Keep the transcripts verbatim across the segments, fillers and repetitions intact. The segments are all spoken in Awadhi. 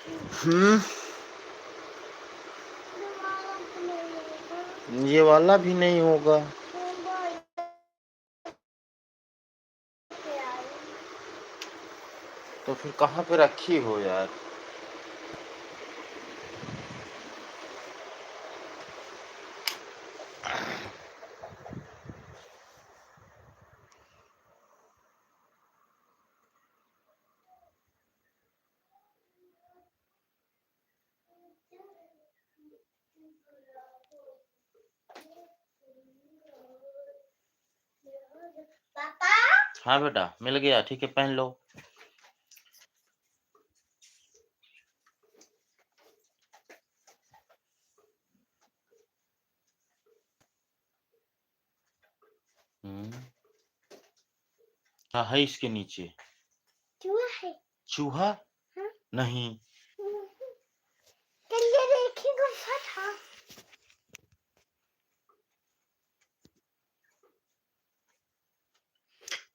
हम्म, ये वाला भी नहीं होगा। तो फिर कहाँ पे रखी हो यार? पापा। हाँ बेटा, मिल गया, ठीक है, पहन लो। हम्म। क्या है इसके नीचे? चूहा है। चूहा? हाँ। नहीं। कल ये देखी गुफा था।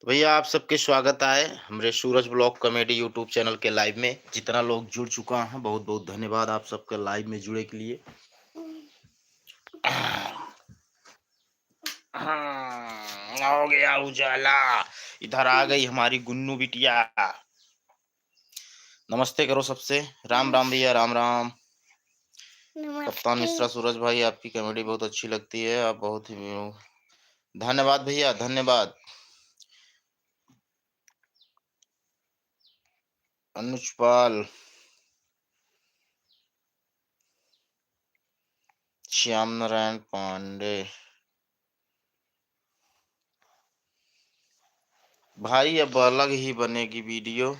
तो भैया, आप सबके स्वागत आए हमरे सूरज vlog comedy YouTube channel के live में। जितना लोग जुड़ चुका है, बहुत बहुत धन्यवाद आप सबके live में जुड़े के लिए। हाँ, हो गया उजाला। इधर आ गई हमारी गुन्नू बिटिया। नमस्ते करो सबसे। राम राम भैया, राम राम। नमस्ते। कप्तान मिश्रा, सूरज भाई, आपकी comedy बहुत अच्छी लगती है, आप बहुत ही, धन्यवाद भैया, धन्यवाद। अनुज पाल, श्याम नारायण पांडे। भाई, अब अलग ही बनेगी video।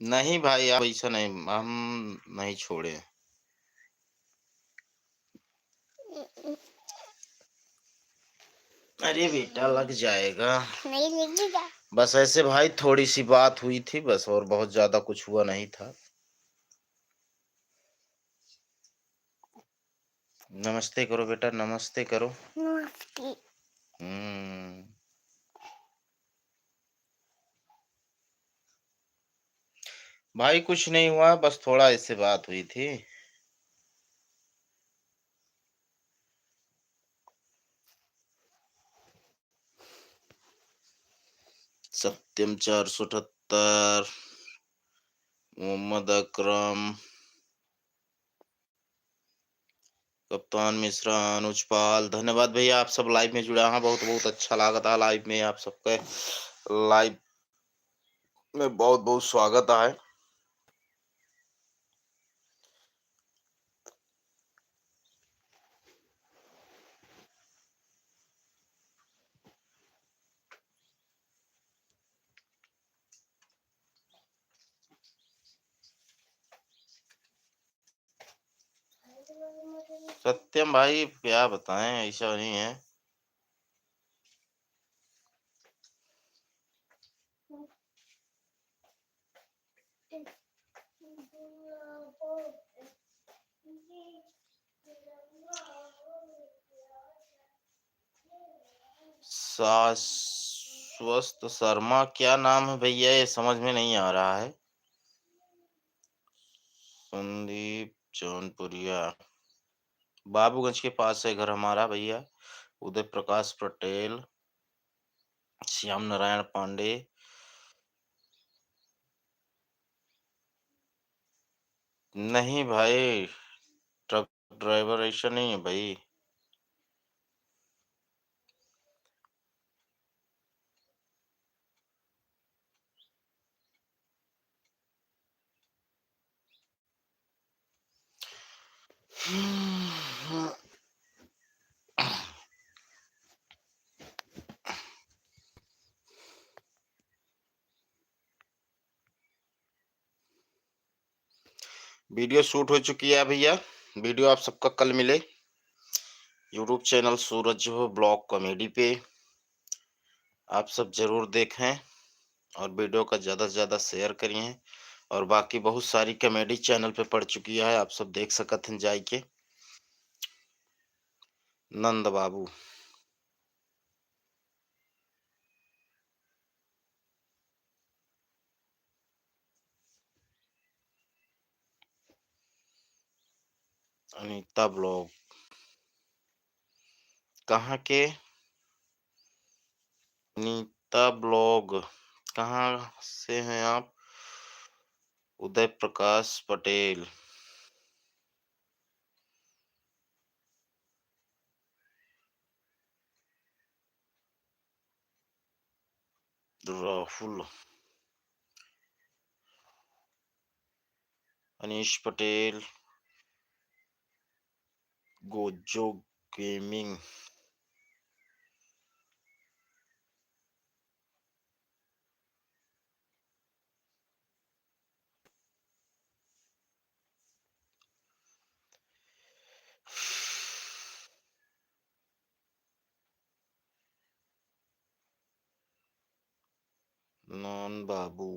नहीं भाई, आप ऐसा नहीं, हम नहीं छोड़े। अरे बेटा, लग जाएगा। नहीं लगेगा। बस ऐसे भाई, थोड़ी सी बात हुई थी बस, और बहुत ज्यादा कुछ हुआ नहीं था। नमस्ते करो बेटा, नमस्ते करो। नमस्ते। हम्म। भाई, कुछ नहीं हुआ, बस थोड़ा ऐसे बात हुई थी। सत्यम चार सौ अठहत्तर, मोहम्मद अकरम, कप्तान मिश्रा, अनुज पाल, धन्यवाद भैया, आप सब live में जुड़ा हैं, बहुत बहुत अच्छा लागत है live में, आप सबके live में बहुत बहुत स्वागत है। सत्यम भाई, क्या बताएं, ऐसा नहीं है। शाश्वत शर्मा, क्या नाम है भैया, ये समझ में नहीं आ रहा है। संदीप जौनपुरिया, बाबूगंज के पास है घर हमारा भैया। उदय प्रकाश पटेल, श्याम नारायण पांडे। नहीं भाई, truck driver ऐसा नहीं है भाई। Video shoot हो चुकी है भैया, video आप सबका कल मिले YouTube channel सूरज vlog comedy पे। आप सब जरूर देखें और video का ज़्यादा से ज़्यादा share करिए। और बाकी बहुत सारी comedy channel पे पड़ चुकी है, आप सब देख सकत हैं जाइके। नंद बाबू। अनीता ब्लॉग कहाँ के? अनीता ब्लॉग कहाँ से हैं आप? उदय प्रकाश पटेल। राहुल, अनीश पटेल, गोजो गेमिंग। नंद बाबू।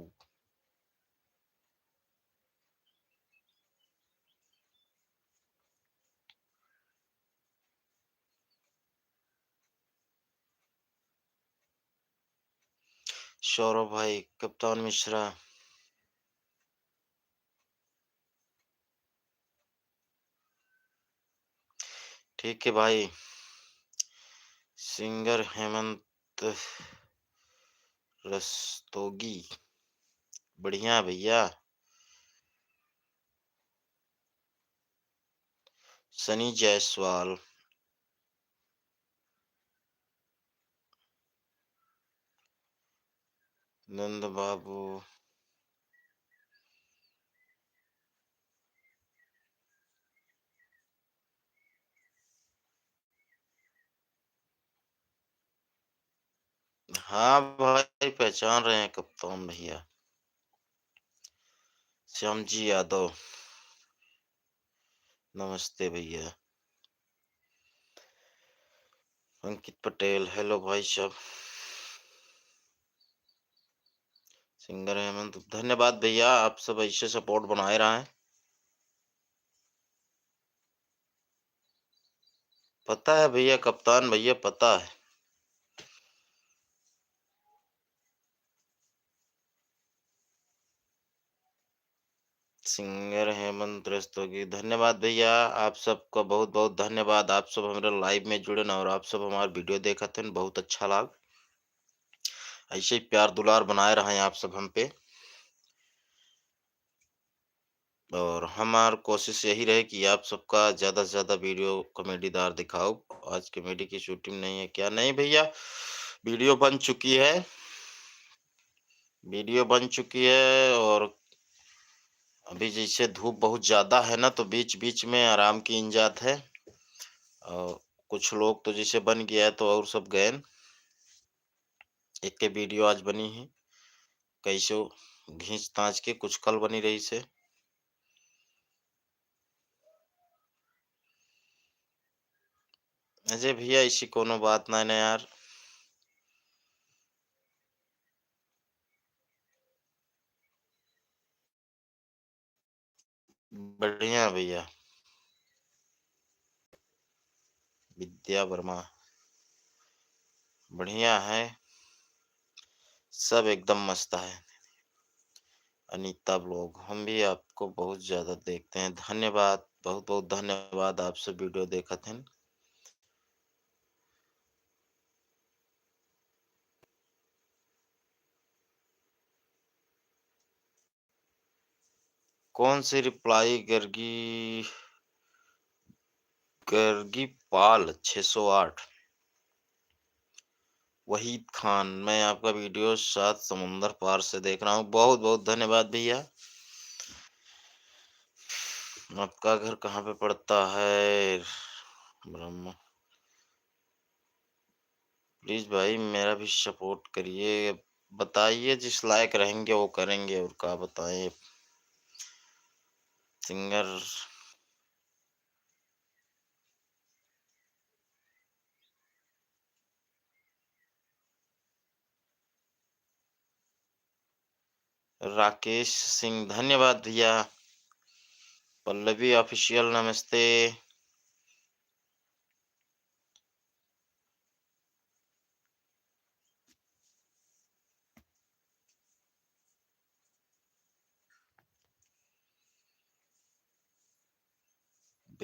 सौरभ भाई, कप्तान मिश्रा। ठीक है भाई। सिंगर हेमंत रस्तोगी, बढ़िया भैया। सनी जायसवाल, नंद बाबू। हाँ भाई, पहचान रहे हैं कप्तान भैया। श्याम जी यादव, नमस्ते भैया। अंकित पटेल, हेलो भाई साहब। सिंगर हेमंत, धन्यवाद भैया, आप सब ऐसे सपोर्ट बनाए रहें। पता है भैया, कप्तान भैया, पता है। सिंगर हेमंत रस्तोगी, धन्यवाद भैया, आप सबका बहुत बहुत धन्यवाद। आप सब हमारे लाइव में जुड़े न और आप सब हमारे वीडियो देखत हैं, बहुत अच्छा लाग। ऐसे ही प्यार दुलार बनाए रहें आप सब हम पे। और हमार कोशिश यही रहे कि आप सबका ज्यादा से ज्यादा वीडियो कॉमेडीदार दिखाओ। आज कॉमेडी की शूटिंग नहीं है क्या? नहीं भैया, वीडियो बन चुकी है, वीडियो बन चुकी है। और अभी जैसे धूप बहुत ज्यादा है ना, तो बीच बीच में आराम कीन जात है। और कुछ लोग तो जैसे बन गया है तो और सब गए न। एक के वीडियो आज बनी है, कैसे घींच तांच के कुछ कल बनी रही से। अजय भैया, ऐसी कोनो बात ना है ना यार। बढ़िया भैया। विद्या वर्मा, बढ़िया है, सब एकदम मस्त है। अनीता ब्लॉग, हम भी आपको बहुत ज्यादा देखते हैं, धन्यवाद, बहुत बहुत धन्यवाद, आप सब वीडियो देखत हैं। कौन सी रिप्लाई? गर्गी, गर्गी पाल छह सौ आठ। वहीद खान, मैं आपका वीडियो सात समुंदर पार से देख रहा हूँ। बहुत बहुत धन्यवाद भैया। आपका घर कहाँ पे पड़ता है? ब्रह्म, प्लीज भाई, मेरा भी सपोर्ट करिए, बताइए, जिस लायक रहेंगे वो करेंगे, और क्या बताएं। सिंगर राकेश सिंह, धन्यवाद भैया। पल्लवी ऑफिशियल, नमस्ते।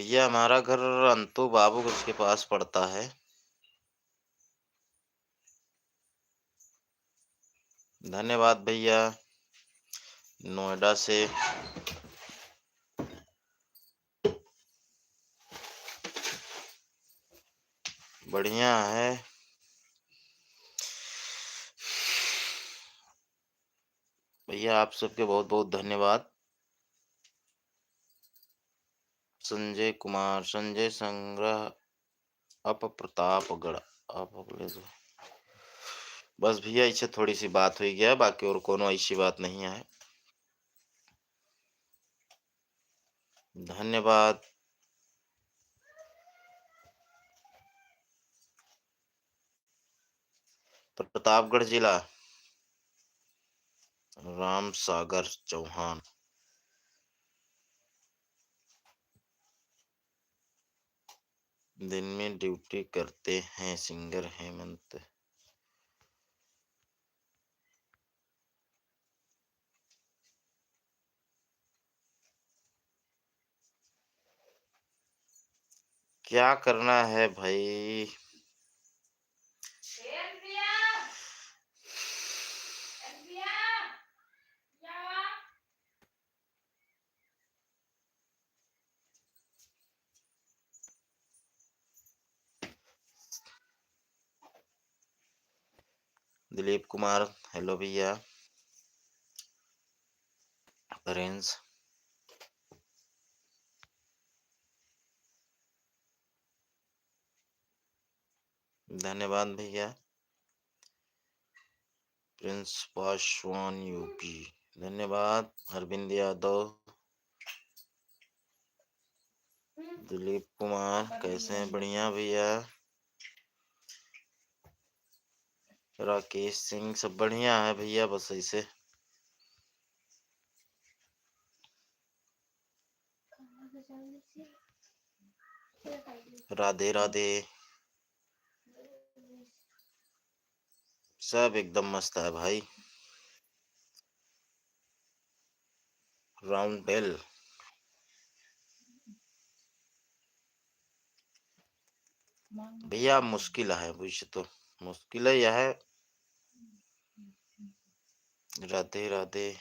भैया, हमारा घर अंतु बाबूगंज के पास पड़ता है। धन्यवाद भैया, नोएडा से। बढ़िया है भैया, आप सबके बहुत बहुत धन्यवाद। संजय कुमार, संजय संग्रह, अप प्रतापगढ़, अप, बस भैया, इसे थोड़ी सी बात हुई गया, बाकी और कोनो ऐसी बात नहीं है। धन्यवाद। प्रतापगढ़ जिला, राम सागर चौहान। दिन में ड्यूटी करते हैं सिंगर हेमंत। क्या करना है भाई? दिलीप कुमार, हेलो भैया। प्रिंस, धन्यवाद भैया। प्रिंस पासवान, यूपी, धन्यवाद। अरविंद यादव, दिलीप कुमार, कैसे हैं? बढ़िया भैया। राकेश सिंह, सब बढ़िया है भैया, बस ऐसे। राधे राधे। सब एकदम मस्त है भाई। Round bell. भैया, मुश्किल है, बुझे तो मुश्किल है यह। राधे राधे।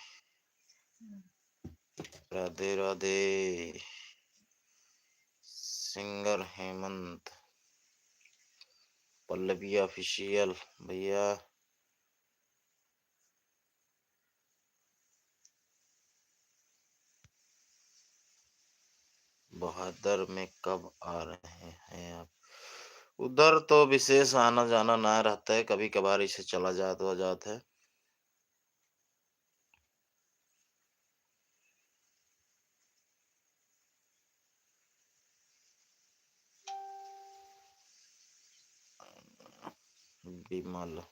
राधे राधे। सिंगर हेमंत, पल्लवी ऑफिशियल भैया। बहादुर में कब आ रहे हैं आप? उधर तो विशेष आना जाना ना रहता है, कभी कभार इसे चला जात हो जात है। विमल।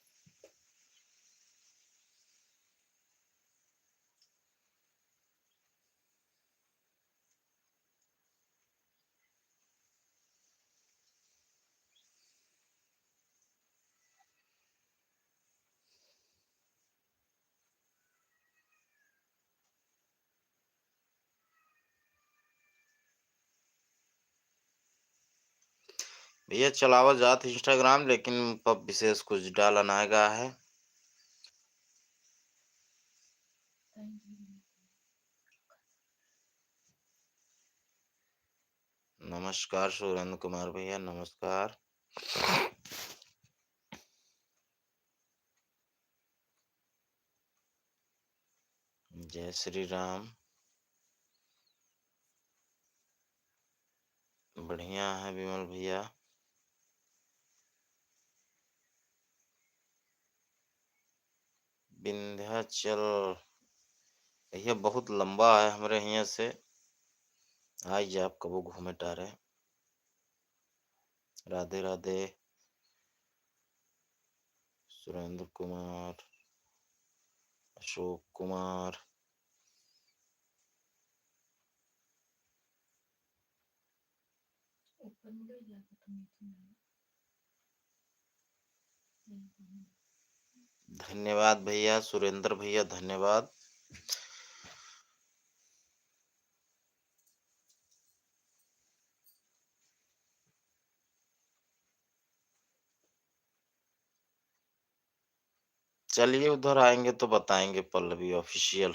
भैया, चलावा जात Instagram, लेकिन प-, विशेष कुछ डाला ना गा है। नमस्कार सुरेंद्र कुमार भैया, नमस्कार। जय श्री राम। बढ़िया है विमल भैया। विंध्याचल, भैया, बहुत लंबा है हमरे हियाँ से। आई जा आप कबो घूमे टारे। राधे राधे। सुरेंद्र कुमार, अशोक कुमार। धन्यवाद भैया, सुरेंद्र भैया, धन्यवाद। चलिए, उधर आएंगे तो बताएंगे। पल्लवी ऑफिशियल,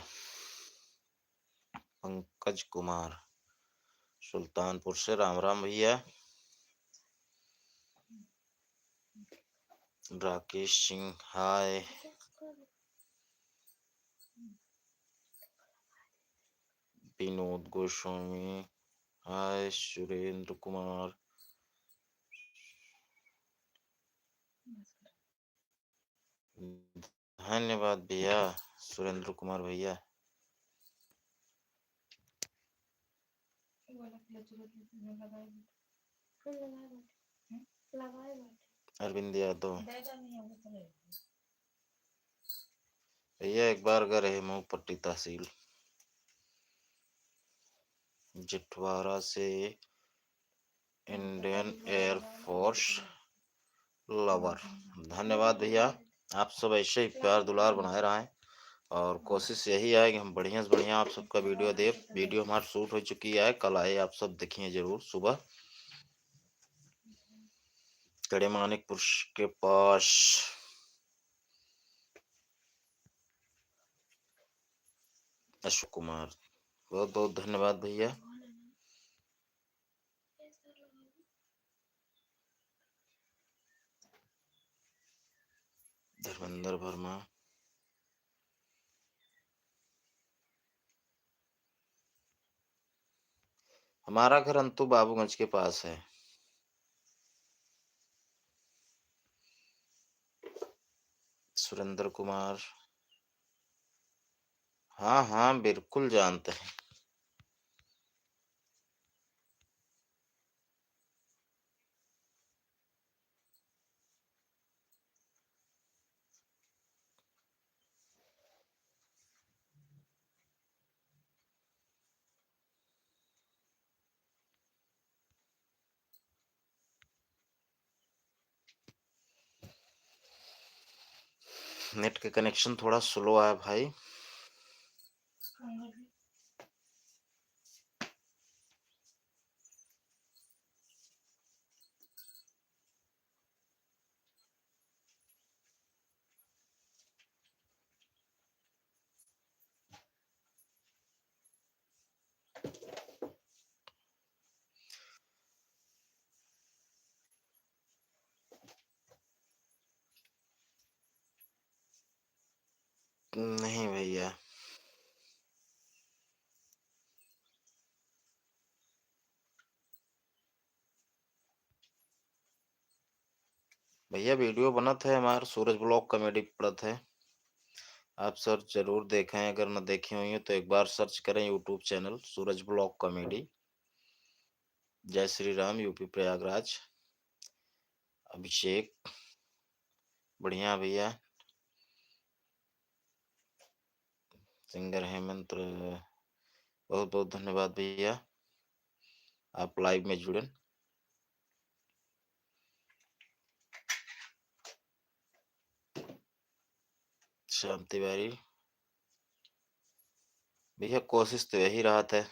पंकज कुमार सुल्तानपुर से, राम राम भैया। राकेश सिंह, हाय। विनोद गोस्वामी, हाय। सुरेंद्र कुमार, धन्यवाद भैया, सुरेंद्र कुमार भैया। अरविंद यादव। भैया, एक बार गए रहे मऊ पट्टी तहसील जिठवारा से, इंडियन एयर फोर्स लवर। धन्यवाद भैया, आप सब ऐसे ही प्यार दुलार बनाए रहें और कोशिश यही है कि हम बढ़िया से बढ़िया आप सबका वीडियो देब। वीडियो हमार शूट हो चुकी है, कल आए, आप सब देखिए जरूर सुबह। कड़े मानिकपुर के पास अशोक कुमार, बहुत बहुत धन्यवाद भैया। धर्मेंद्र वर्मा, हमारा घर अंतु बाबूगंज के पास है। सुरेंद्र कुमार, हाँ हाँ, बिल्कुल जानते हैं। नेट के कनेक्शन थोड़ा स्लो आया भाई। नहीं भैया। भैया, वीडियो बनत है, हमार सूरज ब्लॉग कॉमेडी पड़त है, आप सब जरूर देखें। अगर न देखे हुई हैं तो एक बार सर्च करें YouTube चैनल सूरज ब्लॉग कॉमेडी। जय श्री राम, यूपी प्रयागराज। अभिषेक, बढ़िया भैया। सिंगर हेमंत, बहुत बहुत धन्यवाद भैया, आप लाइव में जुड़न। श्याम तिवारी, भैया कोशिश तो यही रहत है।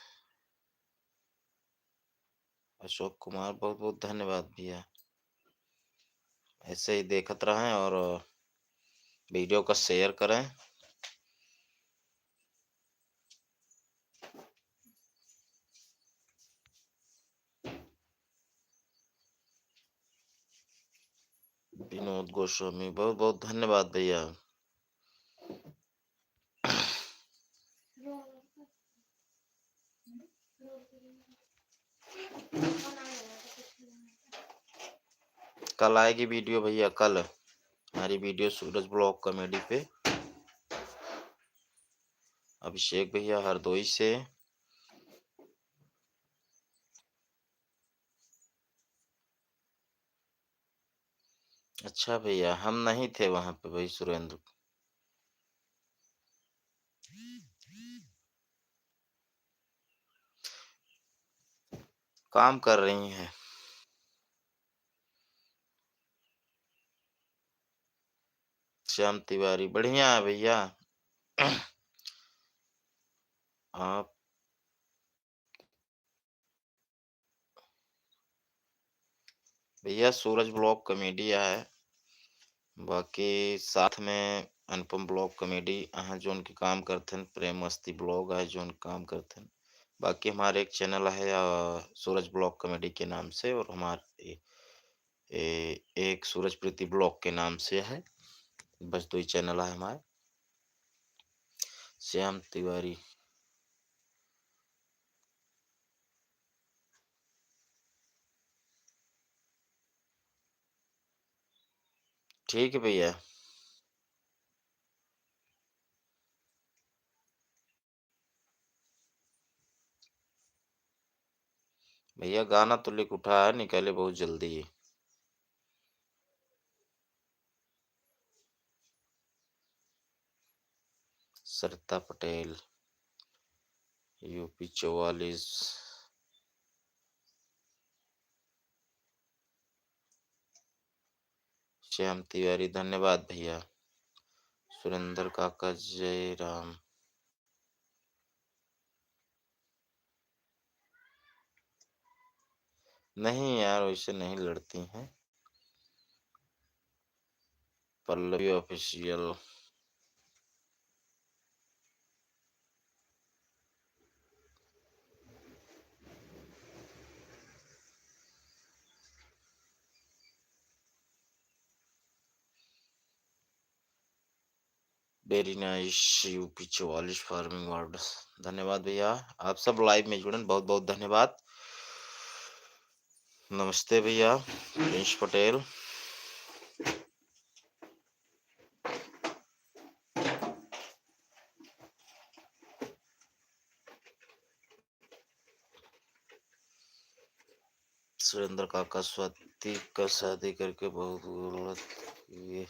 अशोक कुमार, बहुत बहुत धन्यवाद भैया, ऐसे ही देखत रहें और वीडियो का शेयर करें। विनोद गोस्वामी, बहुत बहुत धन्यवाद भैया। कल आएगी वीडियो भैया, कल हमारी वीडियो सूरज ब्लॉग कॉमेडी पे। अभिषेक भैया हरदोई से। अच्छा भैया, हम नहीं थे वहाँ पे भाई सुरेंद्र। काम कर रही हैं। श्याम तिवारी, बढ़िया है भैया। आप भैया, सूरज ब्लॉग कॉमेडी है, बाकी साथ में अनुपम vlog comedy, अहाँ जोन के काम करथन, प्रेम मस्ती vlog है जोन काम करथन। बाकी हमारे एक channel है, अ, सूरज vlog comedy के नाम से, और हमारे ए-, एक सूरज प्रीति vlog के नाम से है। बस दो ही channel है हमारे। श्याम तिवारी। ठीक है भैया। भैया गाना तो लिख उठा है, निकाले बहुत जल्दी। सरिता पटेल, यूपी चौवालीस। श्याम तिवारी, धन्यवाद भैया। सुरेंद्र काका, जय राम। नहीं यार, वैसे नहीं लड़ती हैं। Pallavi Official। Very nice, UP चौवालीस farming world। धन्यवाद भैया, आप सब live में जुड़न, बहुत बहुत धन्यवाद। नमस्ते भैया, प्रिंस पटेल। सुरेंद्र काका, स्वाति का शादी करके बहुत गलत किए।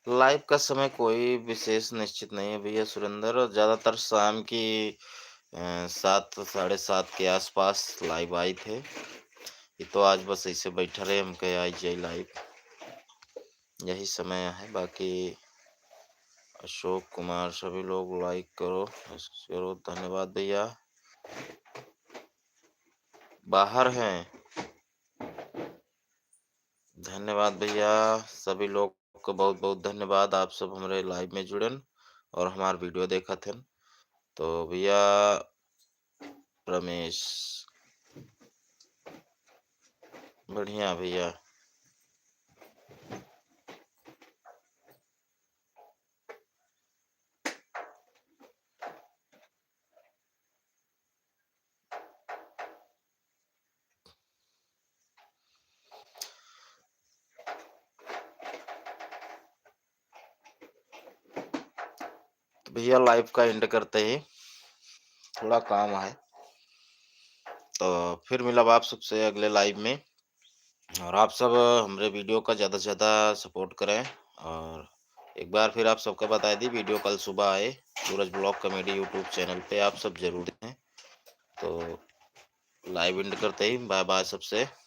Live का समय कोई विशेष निश्चित नहीं है भैया सुरेंद्र, ज़्यादातर शाम की, अ, सात, साढ़े सात के आसपास live आई थे। ये तो आज बस ऐसे बैठा रहे, हम कहे आई जाए live, यही समय है। बाकी अशोक कुमार, सभी लोग like करो, करो। धन्यवाद भैया। बाहर हैं। धन्यवाद भैया, सभी लोग को बहुत बहुत धन्यवाद। आप सब हमरे live में जुड़न और हमार video देखत हन। तो भैया रमेश, बढ़िया भैया। तो भैया live का end करते ही, थोड़ा काम है, तो फिर मिलब आप सबसे अगले live में। और आप सब हमरे video का ज़्यादा से ज़्यादा support करें। और एक बार फिर आप सबका बता दी, video कल सुबह आए सूरज vlog comedy YouTube channel पे, आप सब जरूर देखें। तो live end करते ही bye bye सबसे।